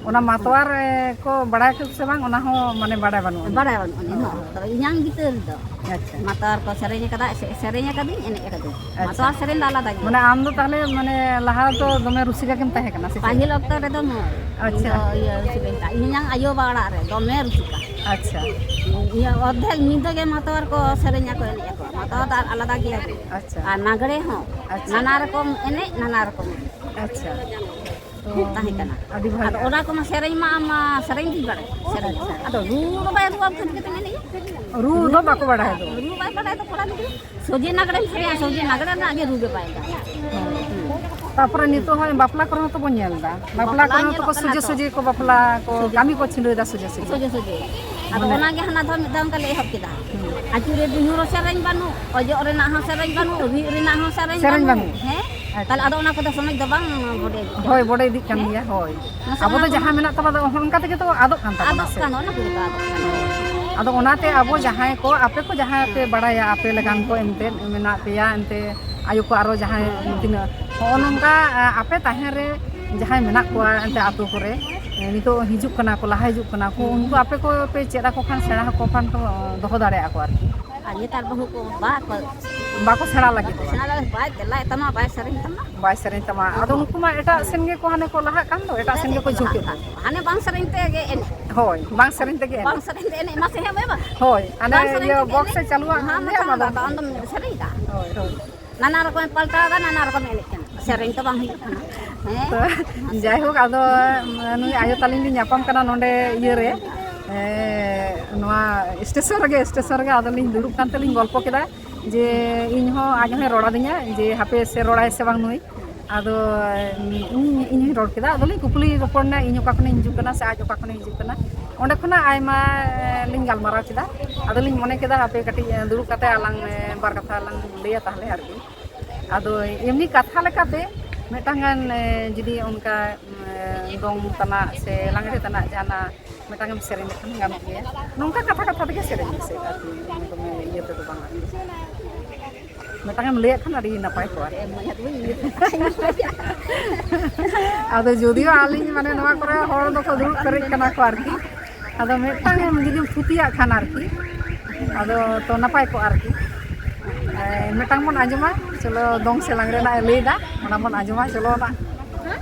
ᱚᱱᱟ ᱢᱟᱛᱣᱟᱨ, ᱮ, ᱠᱚ ᱵᱟᱲᱟᱭ ᱠᱮᱫ ᱥᱮ ᱵᱟᱝ, ᱚᱱᱟ ᱦᱚᱸ ᱢᱟᱱᱮ ᱵᱟᱲᱟᱭ ᱵᱟᱹᱱᱩᱜ ᱟᱹᱱᱤᱡ, ᱵᱟᱲᱟᱭ ᱦᱳᱭ᱾ ᱵᱟᱹᱱᱩᱜ ᱟᱹᱱᱤᱡ, ᱦᱳᱭ᱾ ᱛᱚᱵᱮ ᱤᱧᱟᱝ ᱵᱤᱫᱟᱹᱞ ᱨᱮᱫᱚ ᱟᱪᱪᱷᱟ᱾ ᱢᱟᱛᱣᱟᱨ ᱠᱚ ᱥᱮᱨᱮᱧ ᱟᱠᱟᱫᱟ, ᱥᱮ-, ᱥᱮᱨᱮᱧ ᱟᱠᱟᱫᱟᱹᱧ, ᱮᱱᱮᱡ ᱟᱠᱟᱫᱟᱹᱧ᱾ ᱟᱪᱪᱷᱟ᱾ ᱢᱟᱛᱣᱟᱨ ᱥᱮᱨᱮᱧ ᱫᱚ ᱟᱞᱟᱫᱟ ᱜᱮᱭᱟ᱾ ᱢᱟᱱᱮ ᱟᱢ ᱫᱚ ᱛᱟᱦᱞᱮ ᱢᱟᱱᱮ ᱞᱟᱦᱟ ᱫᱚ ᱫᱚᱢᱮ ᱨᱩᱥᱤᱠᱟ ᱜᱮᱢ ᱛᱟᱦᱮᱸ ᱠᱟᱱᱟ ᱥᱮ ᱪᱮᱫ? ᱯᱟᱹᱦᱤᱞ ᱚᱠᱛᱚ ᱨᱮᱫᱚ ᱢᱟᱹᱭ, ᱤᱧ ᱟᱪᱪᱷᱟ᱾ ᱫᱚ ᱤᱭᱟᱹ ᱨᱩᱥᱤᱠᱟᱧ ᱛᱟᱦᱮᱸ, ᱤᱧᱟᱝ ᱟᱭᱳ ᱵᱟᱵᱟ ᱚᱲᱟᱜ ᱨᱮ ᱫᱚᱢᱮ ᱨᱩᱥᱤᱠᱟ᱾ ᱟᱪᱪᱷᱟ᱾ ᱤᱭᱟᱹ ᱚᱨᱫᱷᱮᱠ ᱧᱤᱫᱟᱹ ᱜᱮ ᱢᱟᱛᱣᱟᱨ ᱠᱚ ᱥᱮᱨᱮᱧ ᱟᱠᱚ, ᱮᱱᱮᱡ ᱟᱠᱚ᱾ ᱢᱟᱛᱣᱟᱨ ᱫᱚ ᱟᱨ ᱟᱞᱟᱫᱟ ᱜᱮᱭᱟ ᱠᱚ᱾ ᱟᱪᱪᱷᱟ᱾ ᱟᱨ ᱞᱟᱜᱽᱲᱮ ᱦᱚᱸ ᱟᱪᱪᱷᱟ᱾ ᱱᱟᱱᱟ ᱨᱚᱠᱚᱢ ᱮᱱᱮᱡ, ᱱᱟᱱᱟ ᱨᱚᱠᱚᱢ ᱟᱪᱪᱷᱟ᱾ ᱛᱚ, ᱛᱟᱦᱮᱸ ᱠᱟᱱᱟ᱾ ᱟᱹᱰᱤ ᱵᱷᱟᱹᱜᱤ᱾ ᱟᱫᱚ ᱚᱱᱟ ᱠᱚᱢᱟ ᱥᱮᱨᱮᱧ ᱢᱟ ᱟᱢ ᱢᱟ ᱥᱮᱨᱮᱧ ᱜᱮ ᱵᱟᱲᱟᱭ, ᱥᱮᱨᱮᱧ᱾ ᱟᱪᱪᱷᱟ᱾ ᱟᱫᱚ ᱨᱩ ᱫᱚ ᱵᱟᱭ ᱨᱩ ᱟᱢ ᱠᱷᱟᱱ ᱪᱤᱠᱟᱹᱛᱮᱢ ᱮᱱᱮᱡᱼᱟ? ᱨᱩ ᱫᱚ ᱵᱟᱠᱚ ᱵᱟᱲᱟᱭ ᱫᱚ᱾ ᱨᱩ ᱵᱟᱭ ᱵᱟᱲᱟᱭ ᱫᱚ ᱠᱚᱲᱟ ᱜᱤᱫᱽᱨᱟᱹ᱾ ᱥᱚᱡᱷᱮ ᱞᱟᱜᱽᱲᱮᱢ ᱥᱮᱨᱮᱧᱟ, ᱥᱚᱡᱷᱮ ᱞᱟᱜᱽᱲᱮ ᱨᱮᱱᱟᱜ ᱜᱮ ᱨᱩ ᱜᱮ ᱵᱟᱭ ᱵᱟᱲᱟᱭᱟ᱾ ᱦᱩᱸ᱾ ᱛᱟᱯᱚᱨᱮ ᱱᱤᱛᱚᱜ ᱦᱚᱸ ᱵᱟᱯᱞᱟ ᱠᱚᱨᱮ ᱦᱚᱸ ᱛᱚ ᱵᱚᱱ ᱧᱮᱞ ᱮᱫᱟ᱾ ᱵᱟᱯᱞᱟ ᱵᱟᱯᱞᱟ ᱠᱚᱨᱮ ᱦᱚᱸ ᱛᱚᱠᱚ ᱧᱮᱞᱚᱜ ᱠᱟᱱᱟ ᱥᱚᱡᱷᱮ ᱛᱚ᱾ ᱥᱚᱡᱷᱮ ᱠᱚ ᱵᱟᱯᱞᱟ ᱠᱚ ᱥᱚᱡᱷᱮ᱾ ᱠᱟᱹᱢᱤ ᱠᱚ ᱪᱷᱤᱰᱟᱹᱣ ᱮᱫᱟ ᱥᱚᱡᱷᱮ ᱥᱚᱡᱷᱮ᱾ ᱥᱚᱡᱷᱮ ᱥᱚᱡᱷᱮ᱾ ᱟᱫᱚ ᱢᱟᱱᱮ ᱚᱱᱟ ᱜᱮ ᱦᱟᱱᱟ ᱫᱷᱟᱣ ᱢᱤᱫ ᱫᱷᱟᱣ ᱚᱱᱠᱟ ᱞᱮ ᱮᱦᱚᱵ ᱠᱮᱫᱟ᱾ ᱦᱩᱸ᱾ ᱟᱹᱪᱩᱨᱮ ᱵᱤᱦᱩ ᱦᱚᱸ ᱥᱮᱨᱮᱧ ᱵᱟᱹᱱᱩᱜ, ᱚᱡᱚᱜ ᱨᱮᱱᱟᱜ ᱦᱚᱸ ᱥᱮᱨᱮᱧ ᱵᱟᱹᱱᱩᱜ, ᱨᱤᱫ ᱨᱮᱱᱟᱜ ᱦᱚᱸ ᱥᱮᱨᱮᱧ ᱥᱮᱨᱮᱧ ᱵᱟᱹᱱᱩᱜ᱾ ᱵᱟᱹᱱᱩᱜ᱾ ᱦᱮᱸ? ᱟᱪᱪᱷᱟ᱾ ᱛᱟᱦᱞᱮ ᱟᱫᱚ ᱚᱱᱟ ᱠᱚᱫᱚ ᱥᱚᱢᱟᱡᱽ ᱫᱚ ᱵᱟᱝ ᱵᱚᱰᱮ ᱤᱫᱤᱜ ᱠᱟᱱᱟ᱾ ᱦᱳᱭ, ᱵᱚᱰᱮ ᱤᱫᱤᱜ ᱠᱟᱱ ᱦᱮᱸ? ᱜᱮᱭᱟ, ᱦᱳᱭ᱾ ᱢᱟᱥᱮ ᱟᱵᱚ ᱚᱱᱟ ᱫᱚ ᱠᱚ ᱡᱟᱦᱟᱸ ᱢᱮᱱᱟᱜ ᱛᱟᱵᱚᱱᱟ, ᱚᱱᱠᱟ ᱛᱮᱜᱮ ᱛᱚ ᱟᱫᱚᱜ ᱠᱟᱱ ᱛᱟᱵᱚᱱᱟ ᱟᱫᱚᱜ ᱥᱮ᱾ ᱠᱟᱱ, ᱚᱱᱟ ᱠᱚᱜᱮ ᱛᱚ ᱟᱫᱚᱜ ᱠᱟᱱᱟ᱾ ᱟᱫᱚ ᱚᱱᱟᱛᱮ ᱟᱵᱚ ᱡᱟᱦᱟᱸᱭ ᱠᱚ, ᱟᱯᱮ ᱠᱚ ᱡᱟᱦᱟᱸᱭ ᱯᱮ ᱵᱟᱲᱟᱭᱟ, ᱟᱯᱮ ᱞᱮᱠᱟᱱ ᱠᱚ ᱮᱱᱛᱮᱫ ᱢᱮᱱᱟᱜ ᱯᱮᱭᱟ, ᱮᱱᱛᱮ ᱟᱭᱳ ᱠᱚ ᱟᱨᱚ ᱡᱟᱦᱟᱸᱭ ᱛᱤᱱᱟᱹᱜ, ᱦᱚᱸᱜᱼᱚ ᱱᱚᱝᱠᱟ, ᱟ, ᱟᱯᱮ ᱛᱟᱦᱮᱸ ᱨᱮ ᱡᱟᱦᱟᱸᱭ ᱢᱮᱱᱟᱜ ᱠᱚᱣᱟ ᱮᱱᱛᱮ ᱟᱛᱳ ᱠᱚᱨᱮ, ᱮ, ᱱᱤᱛᱚᱜ ᱦᱤᱡᱩᱜ ᱠᱟᱱᱟ ᱠᱚ, ᱞᱟᱦᱟ ᱦᱤᱡᱩᱜ ᱠᱟᱱᱟ ᱠᱚ, ᱩᱱᱠᱩ ᱟᱯᱮ ᱠᱚ ᱯᱮ ᱪᱮᱫ ᱟᱠᱚ ᱠᱷᱟᱱ, ᱥᱮᱬᱟ ᱟᱠᱚ ᱠᱷᱟᱱ ᱠᱚ ᱫᱚᱦᱚ ᱫᱟᱲᱮᱭᱟᱜᱼᱟ ᱠᱚ ᱟᱨᱠᱤ᱾ ᱟᱨ ᱱᱮᱛᱟᱨ ᱵᱟᱹᱦᱩ ᱠᱚ ᱵᱟᱠᱚ ᱵᱟᱠᱚ ᱥᱮᱬᱟ ᱞᱟᱹᱜᱤᱫᱚᱜᱼᱟ᱾ ᱥᱮᱬᱟ ᱞᱟᱹᱜᱤᱫ, ᱵᱟᱭ ᱫᱮᱞᱟᱭ ᱛᱟᱢᱟ, ᱵᱟᱭ ᱥᱮᱨᱮᱧ ᱛᱟᱢᱟ᱾ ᱵᱟᱭ ᱥᱮᱨᱮᱧ ᱛᱟᱢᱟ᱾ ᱟᱫᱚ ᱦᱚᱸ᱾ ᱩᱱᱠᱩ ᱢᱟ ᱮᱴᱟᱜ ᱥᱮᱱ ᱜᱮᱠᱚ ᱦᱟᱱᱮ ᱠᱚ ᱞᱟᱦᱟᱜ ᱠᱟᱱ ᱫᱚ, ᱮᱴᱟᱜ ᱥᱮᱱ ᱜᱮᱠᱚ ᱞᱟᱦᱟᱜ ᱡᱷᱩᱸᱠᱮᱫ ᱠᱟᱱ ᱫᱚ᱾ ᱫᱚ᱾ ᱦᱟᱱᱮ ᱵᱟᱝ ᱥᱮᱨᱮᱧ ᱛᱮᱜᱮ ᱮᱱᱮᱡ᱾ ᱦᱳᱭ, ᱵᱟᱝ ᱥᱮᱨᱮᱧ ᱛᱮᱜᱮ ᱮᱱᱮᱡ᱾ ᱵᱟᱝ ᱥᱮᱨᱮᱧ ᱛᱮ ᱮᱱᱮᱡ ᱢᱟ ᱥᱮ ᱦᱮᱸ ᱵᱟᱝ? ᱦᱳᱭ, ᱦᱟᱱᱮ ᱵᱟᱝ ᱥᱮᱨᱮᱧ ᱤᱭᱟᱹ ᱛᱮᱜᱮ box ᱮ ᱮᱱᱮᱡ᱾ ᱪᱟᱹᱞᱩᱣᱟᱜ ᱦᱟᱸ, ᱠᱷᱟᱱ ᱢᱟ ᱜᱮ ᱪᱟᱞᱟᱜ ᱟᱢᱟᱜ ᱫᱚ᱾ ᱟᱫᱚ ᱟᱢ ᱫᱚᱢ ᱥᱮᱨᱮᱧ ᱫᱟ᱾ ᱦᱳᱭ, ᱦᱳᱭ᱾ ᱱᱟᱱᱟ ᱨᱚᱠᱚᱢᱮ ᱯᱟᱞᱴᱟᱣ ᱫᱟ, ᱱᱟᱱᱟ ᱨᱚᱠᱚᱢ ᱮᱱᱮᱡ ᱠᱟᱱᱟ᱾ ᱥᱮᱨᱮᱧ ᱛᱚ ᱵᱟᱝ ᱦᱩᱭᱩᱜ ᱠᱟᱱᱟ᱾ ᱦᱮᱸ? ᱛᱚ, ᱡᱟᱭᱦᱳᱠ, ᱟᱫᱚ, ᱩᱸ, ᱱᱩᱭ ᱟᱭᱳ ᱛᱟᱹᱞᱤᱧ ᱞᱤᱧ ᱧᱟᱯᱟᱢ ᱠᱟᱱᱟ ᱱᱚᱰᱮ ᱤᱭᱟᱹ ᱨᱮ, ᱮ, ᱱᱚᱣᱟ ᱥᱴᱮᱥᱚᱱ ᱨᱮᱜᱮ, ᱥᱴᱮᱥᱚᱱ ᱨᱮᱜᱮ ᱟᱫᱚ ᱞᱤᱧ ᱫᱩᱲᱩᱵ ᱠᱟᱱ ᱛᱮᱞᱤᱧ ᱜᱚᱞᱯᱚ ᱠᱮᱫᱟ᱾ ᱡᱮ ᱤᱧ ᱦᱚᱸ ᱟᱡ ᱦᱚᱸᱭ ᱨᱚᱲ ᱟᱹᱫᱤᱧᱟ ᱡᱮ ᱦᱟᱯᱮ ᱥᱮ ᱨᱚᱲᱟᱭ ᱥᱮ ᱵᱟᱝ ᱱᱩᱭ᱾ ᱟᱫᱚ ᱤᱧ, ᱤᱧ ᱦᱚᱸᱧ ᱨᱚᱲ ᱠᱮᱫᱟ, ᱟᱫᱚᱞᱤᱧ ᱠᱩᱯᱞᱤ ᱨᱚᱯᱚᱲ ᱮᱱᱟ, ᱤᱧ ᱚᱠᱟ ᱠᱷᱚᱱᱤᱧ ᱦᱤᱡᱩᱜ ᱠᱟᱱᱟ ᱥᱮ ᱟᱡ ᱚᱠᱟ ᱠᱷᱚᱱᱮ ᱦᱤᱡᱩᱜ ᱠᱟᱱᱟ᱾ ᱚᱸᱰᱮ ᱠᱷᱚᱱᱟᱜ ᱟᱭᱢᱟ ᱞᱤᱧ ᱜᱟᱞᱢᱟᱨᱟᱣ ᱠᱮᱫᱟ᱾ ᱟᱫᱚᱞᱤᱧ ᱢᱚᱱᱮ ᱠᱮᱫᱟ ᱦᱟᱯᱮ ᱠᱟᱹᱴᱤᱡ ᱫᱩᱲᱩᱵ ᱠᱟᱛᱮ ᱟᱞᱟᱝ ᱵᱟᱨ ᱠᱟᱛᱷᱟ ᱞᱟᱝ ᱞᱟᱹᱭᱟ ᱛᱟᱦᱚᱞᱮ ᱟᱨᱠᱤ᱾ ᱟᱫᱚ ᱮᱢᱱᱤ ᱠᱟᱛᱷᱟ ᱞᱮᱠᱟᱛᱮ ᱢᱤᱫᱴᱟᱝ ᱜᱟᱱ, ᱮ, ᱡᱩᱫᱤ ᱚᱱᱠᱟ, ᱮ, ᱫᱚᱝ ᱛᱟᱱᱟᱜ ᱥᱮ ᱞᱟᱜᱽᱲᱮ ᱛᱟᱱᱟᱜ ᱡᱟᱦᱟᱱᱟᱜ ᱢᱤᱫᱴᱟᱝ ᱮᱢ ᱥᱮᱨᱮᱧ ᱞᱮᱠᱷᱟᱱ ᱜᱟᱱᱚᱜ ᱜᱮᱭᱟ᱾ ᱱᱚᱝᱠᱟ ᱠᱟᱛᱷᱟ ᱠᱟᱛᱷᱟ ᱛᱮᱜᱮ ᱥᱮᱨᱮᱧ ᱢᱮᱥᱮ ᱟᱨᱠᱤ, ᱫᱚᱢᱮ ᱤᱭᱟᱹ ᱛᱮᱫᱚ ᱵᱟᱝ ᱟᱨᱠᱤ᱾ ᱢᱤᱫᱴᱟᱝ ᱮᱢ ᱞᱟᱹᱭᱟᱜ ᱠᱷᱟᱱ ᱟᱹᱰᱤ ᱱᱟᱯᱟᱭ ᱠᱚᱜᱼᱟ ᱟᱨᱠᱤ᱾ ᱟᱫᱚ ᱡᱩᱫᱤᱭᱳ ᱟᱹᱞᱤᱧ ᱢᱟᱱᱮ ᱱᱚᱣᱟ ᱠᱚᱨᱮ ᱦᱚᱲ ᱫᱚᱠᱚ ᱫᱩᱲᱩᱵ ᱯᱮᱨᱮᱡ ᱠᱟᱱᱟ ᱠᱚ ᱟᱨᱠᱤ, ᱟᱫᱚ ᱢᱤᱫᱴᱟᱝ ᱮᱢ ᱡᱩᱫᱤᱢ ᱯᱷᱩᱛᱤᱭᱟᱜ ᱠᱷᱟᱱ ᱟᱨᱠᱤ, ᱟᱫᱚ ᱛᱚ ᱱᱟᱯᱟᱭ ᱠᱚᱜᱼᱟ ᱟᱨᱠᱤ᱾ ᱮ, ᱢᱤᱫᱴᱟᱝ ᱵᱚᱱ ᱟᱸᱡᱚᱢᱟ, ᱪᱚᱞᱚ ᱫᱚᱝ ᱥᱮ ᱞᱟᱜᱽᱲᱮ ᱨᱮᱱᱟᱜ ᱮ ᱞᱟᱹᱭᱫᱟ, ᱚᱱᱟ ᱵᱚᱱ ᱟᱸᱡᱚᱢᱟ, ᱪᱚᱞᱚ ᱱᱟ᱾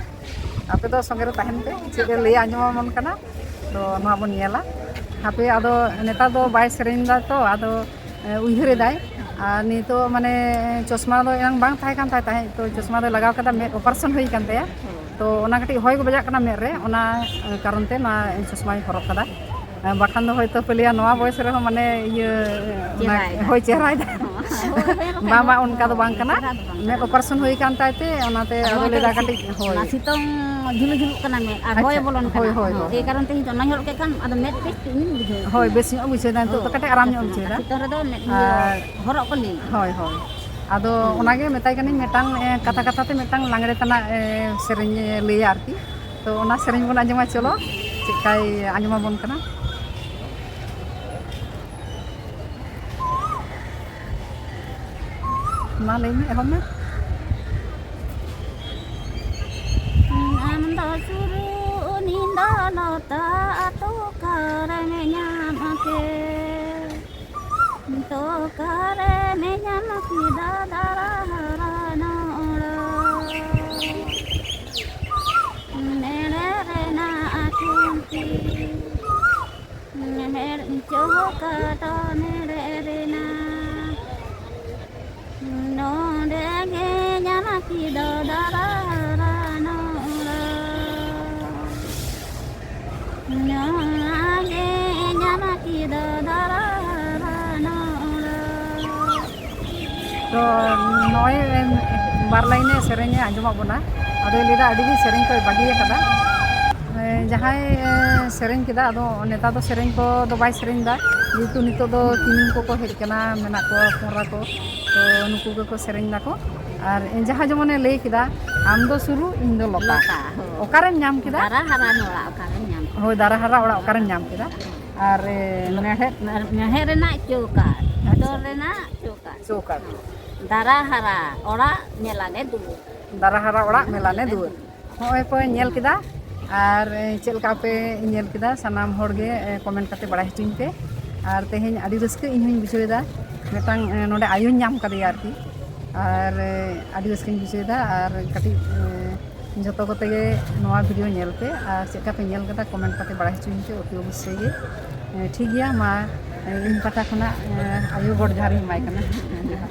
ᱟᱯᱮ ᱫᱚ ᱥᱚᱸᱜᱮ ᱨᱮ ᱛᱟᱦᱮᱱ ᱯᱮ, ᱪᱮᱫ ᱮ ᱞᱟᱹᱭ ᱟᱸᱡᱚᱢ ᱟᱵᱚᱱ ᱠᱟᱱᱟ, ᱛᱚ ᱱᱚᱣᱟ ᱵᱚᱱ ᱧᱮᱞᱟ᱾ ᱦᱟᱯᱮ, ᱟᱫᱚ ᱱᱮᱛᱟᱨ ᱫᱚ ᱵᱟᱭ ᱥᱮᱨᱮᱧ ᱫᱟ ᱛᱚ, ᱟᱫᱚ, ᱮ, ᱩᱭᱦᱟᱹᱨ ᱮᱫᱟᱭ᱾ ᱟᱨ ᱱᱤᱛᱚᱜ ᱢᱟᱱᱮ ᱪᱚᱥᱢᱟ ᱫᱚ ᱮᱱᱟᱝ ᱵᱟᱝ ᱛᱟᱦᱮᱸ ᱠᱟᱱ ᱛᱟᱭ ᱛᱟᱦᱮᱸᱫ, ᱛᱚ ᱪᱚᱥᱢᱟ ᱫᱚᱭ ᱞᱟᱜᱟᱣ ᱠᱟᱫᱟ, ᱢᱮᱫ ᱚᱯᱟᱨᱮᱥᱚᱱ ᱦᱩᱭ ᱠᱟᱱ ᱛᱟᱭᱟ᱾ ᱛᱚ ᱚᱱᱟ ᱠᱟᱹᱴᱤᱡ ᱦᱚᱭ ᱠᱚ ᱵᱟᱡᱟᱜ ᱠᱟᱱᱟ ᱢᱮᱫ ᱨᱮ, ᱚᱱᱟ ᱠᱟᱨᱚᱱ ᱛᱮ ᱱᱚᱣᱟ ᱪᱚᱥᱢᱟᱭ ᱦᱚᱨᱚᱜ ᱠᱟᱫᱟ᱾ ᱵᱟᱠᱷᱟᱱ ᱫᱚ ᱦᱚᱭᱛᱳ ᱯᱮ ᱞᱟᱹᱭᱟ ᱱᱚᱣᱟ ᱵᱚᱭᱮᱥ ᱨᱮᱦᱚᱸ ᱢᱟᱱᱮ ᱤᱭᱟᱹ, ᱚᱱᱟ ᱪᱮᱦᱨᱟᱭ ᱫᱟ᱾ ᱦᱳᱭ, ᱪᱮᱦᱨᱟᱭ ᱫᱟ᱾ ᱦᱳᱭ, ᱦᱳᱭ, ᱵᱟᱝ, ᱵᱟᱝ, ᱚᱱᱠᱟ ᱫᱚ ᱵᱟᱝ ᱠᱟᱱᱟ᱾ ᱪᱮᱦᱨᱟ ᱫᱚ ᱵᱟᱝ ᱢᱮᱫ ᱠᱟᱱᱟ᱾ ᱚᱯᱟᱨᱮᱥᱚᱱ ᱦᱩᱭ ᱠᱟᱱ ᱛᱟᱭ ᱛᱮ, ᱚᱱᱟᱛᱮ ᱟᱫᱚ ᱟᱫᱚ ᱞᱟᱹᱭ ᱫᱟ ᱠᱟᱹᱴᱤᱡ, ᱦᱳᱭ᱾ ᱚᱱᱟ ᱥᱤᱛᱩᱝ ᱡᱷᱩᱞᱩ ᱡᱷᱩᱞᱩᱜ ᱠᱟᱱᱟ ᱢᱮᱫ, ᱟᱨ ᱦᱚᱭ ᱟᱪᱪᱷᱟ, ᱵᱚᱞᱚᱱ ᱠᱟᱱᱟ᱾ ᱦᱳᱭ, ᱦᱳᱭ, ᱦᱳᱭ, ᱦᱳᱭ᱾ ᱮᱭ ᱠᱟᱨᱚᱱ ᱛᱮ ᱱᱤᱛᱚᱜ ᱚᱱᱟᱧ ᱦᱚᱨᱚᱜ ᱠᱮᱫ ᱠᱷᱟᱱ ᱟᱫᱚ ᱢᱮᱫ ᱠᱟᱹᱡ ᱪᱮᱫ ᱤᱧ ᱵᱩᱡᱷᱟᱹᱣ ᱮᱫᱟ᱾ ᱦᱳᱭ, ᱵᱮᱥ ᱧᱚᱜ ᱵᱩᱡᱷᱟᱹᱣ ᱮᱫᱟ ᱱᱤᱛᱚᱜ ᱫᱚ᱾ ᱦᱳᱭ, ᱠᱟᱹᱴᱤᱡ ᱟᱨᱟᱢ ᱧᱚᱜ ᱮᱢ ᱵᱩᱡᱷᱟᱹᱣ ᱮᱫᱟ᱾ ᱥᱤᱛᱩᱝ ᱨᱮᱫᱚ ᱢᱮᱫ ᱤᱭᱟᱹ ᱟᱨ ᱦᱚᱨᱚᱜ ᱠᱚ ᱞᱟᱹᱭ᱾ ᱦᱳᱭ, ᱦᱳᱭ᱾ ᱟᱫᱚ ᱦᱩᱸ᱾ ᱚᱱᱟᱜᱮ ᱢᱮᱛᱟᱭ ᱠᱟᱹᱱᱟᱹᱧ ᱢᱤᱫᱴᱟᱝ, ᱮ, ᱠᱟᱛᱷᱟ ᱠᱟᱛᱷᱟ ᱛᱮ ᱢᱤᱫᱴᱟᱝ ᱞᱟᱜᱽᱲᱮ ᱛᱟᱱᱟᱜ, ᱮ, ᱥᱮᱨᱮᱧ ᱮ ᱞᱟᱹᱭᱟ ᱟᱨᱠᱤ᱾ ᱛᱚ ᱚᱱᱟ ᱥᱮᱨᱮᱧ ᱵᱚᱱ ᱟᱸᱡᱚᱢᱟ, ᱪᱚᱞᱚ ᱪᱮᱫᱠᱟᱭ ᱟᱸᱡᱚᱢ ᱟᱵᱚᱱ ᱠᱟᱱᱟ᱾ ᱢᱟ ᱞᱟᱹᱭ ᱢᱮ, ᱮᱦᱚᱵ ᱢᱮ᱾ ᱟᱢ ᱫᱚ ᱥᱩᱨᱩ, ᱩᱱᱤ ᱫᱚ ᱞᱚᱛᱟ, ᱟᱛᱳ ᱚᱠᱟᱨᱮ ᱢᱮᱧᱟᱢ ᱟᱠᱮ? ᱛᱚ ᱚᱠᱟᱨᱮ ᱢᱮᱧᱟᱢ ᱠᱮᱫᱟ ᱫᱟᱨᱟ ᱦᱟᱨᱟ ᱱᱚᱲᱟ? ᱱᱮᱲᱮ ᱨᱮᱱᱟᱜ ᱠᱷᱩᱱᱴᱤ᱾ ᱢᱮᱲ ᱪᱚᱠᱟ ᱫᱚ ᱱᱮᱲᱮ ᱨᱮᱱᱟ, ᱱᱚᱰᱮ ᱜᱮ ᱧᱟᱢ ᱠᱮᱫᱟ ᱫᱟᱨᱟ ᱦᱟᱨᱟ ᱱᱚᱲᱟ᱾ ᱱᱚᱰᱮ ᱜᱮ ᱧᱟᱢ ᱠᱮᱫᱟ ᱫᱟᱨᱟ ᱦᱟᱨᱟ ᱱᱚᱲᱟ᱾ ᱛᱚ ᱱᱚᱜᱼᱚᱭ ᱵᱟᱨ ᱞᱟᱭᱤᱱᱮ ᱥᱮᱨᱮᱧᱮ ᱟᱸᱡᱚᱢᱟᱜ ᱵᱚᱱᱟ᱾ ᱟᱫᱚᱭ ᱞᱟᱹᱭᱫᱟ ᱟᱹᱰᱤ ᱫᱤᱱ ᱥᱮᱨᱮᱧ ᱠᱚᱭ ᱵᱟᱹᱜᱤ ᱟᱠᱟᱫᱟ᱾ ᱮ, ᱡᱟᱦᱟᱸᱭ ᱮ, ᱥᱮᱨᱮᱧ ᱠᱮᱫᱟ, ᱟᱫᱚ ᱱᱮᱛᱟᱨ ᱫᱚ ᱥᱮᱨᱮᱧ ᱠᱚ ᱫᱚ ᱵᱟᱭ ᱥᱮᱨᱮᱧ ᱮᱫᱟ, ᱡᱮᱦᱮᱛᱩ ᱱᱤᱛᱚᱜ ᱫᱚ ᱠᱤᱢᱤᱱ ᱠᱚᱠᱚ ᱦᱮᱡ ᱟᱠᱟᱱᱟ, ᱢᱮᱱᱟᱜ ᱠᱚᱣᱟ ᱯᱚᱱᱨᱟ ᱠᱚ, ᱛᱚ ᱱᱩᱠᱩ ᱜᱮᱠᱚ ᱥᱮᱨᱮᱧ ᱫᱟᱠᱚ᱾ ᱟᱨ ᱡᱟᱦᱟᱸ ᱡᱮᱢᱚᱱᱮ ᱞᱟᱹᱭ ᱠᱮᱫᱟ, ᱟᱢ ᱫᱚ ᱥᱩᱨᱩ, ᱤᱧ ᱫᱚ ᱞᱚᱛᱟ᱾ ᱞᱚᱛᱟ, ᱦᱳᱭ᱾ ᱚᱠᱟᱨᱮᱢ ᱧᱟᱢ ᱠᱮᱫᱟ? ᱫᱟᱨᱟ ᱦᱟᱨᱟ ᱱᱚᱲᱟ ᱚᱠᱟᱨᱮᱢ ᱧᱟᱢ ᱠᱮᱫᱟ? ᱦᱳᱭ, ᱫᱟᱨᱟ ᱦᱟᱨᱟ ᱚᱲᱟᱜ ᱚᱠᱟᱨᱮᱢ ᱧᱟᱢ ᱠᱮᱫᱟ? ᱟᱨ ᱮ, ᱢᱮᱲᱦᱮᱫ? ᱟᱨ ᱢᱮᱲᱦᱮᱫ ᱨᱮᱱᱟᱜ ᱪᱳᱠᱟᱴ, ᱟᱪᱪᱷᱟ᱾ ᱵᱷᱤᱛᱚᱨ ᱨᱮᱱᱟᱜ ᱪᱳᱠᱟᱴ᱾ ᱪᱳᱠᱟᱴ᱾ ᱫᱟᱨᱟ ᱦᱟᱨᱟ ᱚᱲᱟᱜ ᱢᱮᱞᱟ ᱞᱮ ᱫᱩᱲᱩᱵ᱾ ᱫᱟᱨᱟ ᱦᱟᱨᱟ ᱚᱲᱟᱜ ᱢᱮᱞᱟ ᱞᱮ ᱫᱩᱣᱟᱹᱨ᱾ ᱦᱚᱸᱜᱼᱚᱭ ᱯᱮ ᱧᱮᱞ ᱠᱮᱫᱟ, ᱟᱨ ᱮ, ᱪᱮᱫ ᱞᱮᱠᱟ ᱯᱮ ᱧᱮᱞ ᱠᱮᱫᱟ, ᱥᱟᱱᱟᱢ ᱦᱚᱲ ᱜᱮ ᱮ, ᱠᱚᱢᱮᱱᱴ ᱠᱟᱛᱮ ᱵᱟᱲᱟᱭ ᱦᱚᱪᱚᱧ ᱯᱮ᱾ ᱟᱨ ᱛᱮᱦᱮᱧ ᱟᱹᱰᱤ ᱨᱟᱹᱥᱠᱟᱹ ᱤᱧ ᱦᱚᱧ ᱵᱩᱡᱷᱟᱹᱣ ᱮᱫᱟ, ᱢᱤᱫᱴᱟᱝ ᱮ, ᱱᱚᱰᱮ ᱟᱭᱳᱧ ᱧᱟᱢ ᱠᱟᱫᱮᱭᱟ ᱟᱨᱠᱤ᱾ ᱟᱨ ᱮ, ᱟᱹᱰᱤ ᱨᱟᱹᱥᱠᱟᱹᱧ ᱵᱩᱡᱷᱟᱹᱣ ᱮᱫᱟ᱾ ᱟᱨ ᱠᱟᱹᱴᱤᱡ ᱮ, ᱡᱷᱚᱛᱚ ᱠᱚᱛᱮ ᱜᱮ ᱱᱚᱣᱟ ᱵᱷᱤᱰᱤᱭᱳ ᱧᱮᱞ ᱯᱮ, ᱟᱨ ᱪᱮᱫ ᱞᱮᱠᱟ ᱯᱮ ᱧᱮᱞ ᱠᱮᱫᱟ ᱠᱚᱢᱮᱱᱴ ᱠᱟᱛᱮ ᱵᱟᱲᱟᱭ ᱦᱚᱪᱚᱧ ᱯᱮ ᱚᱛᱤ ᱚᱵᱚᱥᱥᱳᱭ ᱜᱮ᱾ ᱮ, ᱴᱷᱤᱠ ᱜᱮᱭᱟ, ᱢᱟ ᱮ, ᱤᱧ ᱯᱟᱦᱴᱟ ᱠᱷᱚᱱᱟᱜ ᱮ, ᱟᱭᱳ ᱜᱚᱰ ᱡᱚᱦᱟᱨ ᱤᱧ ᱮᱢᱟᱭ ᱠᱟᱱᱟ᱾ ᱡᱚᱦᱟᱨ᱾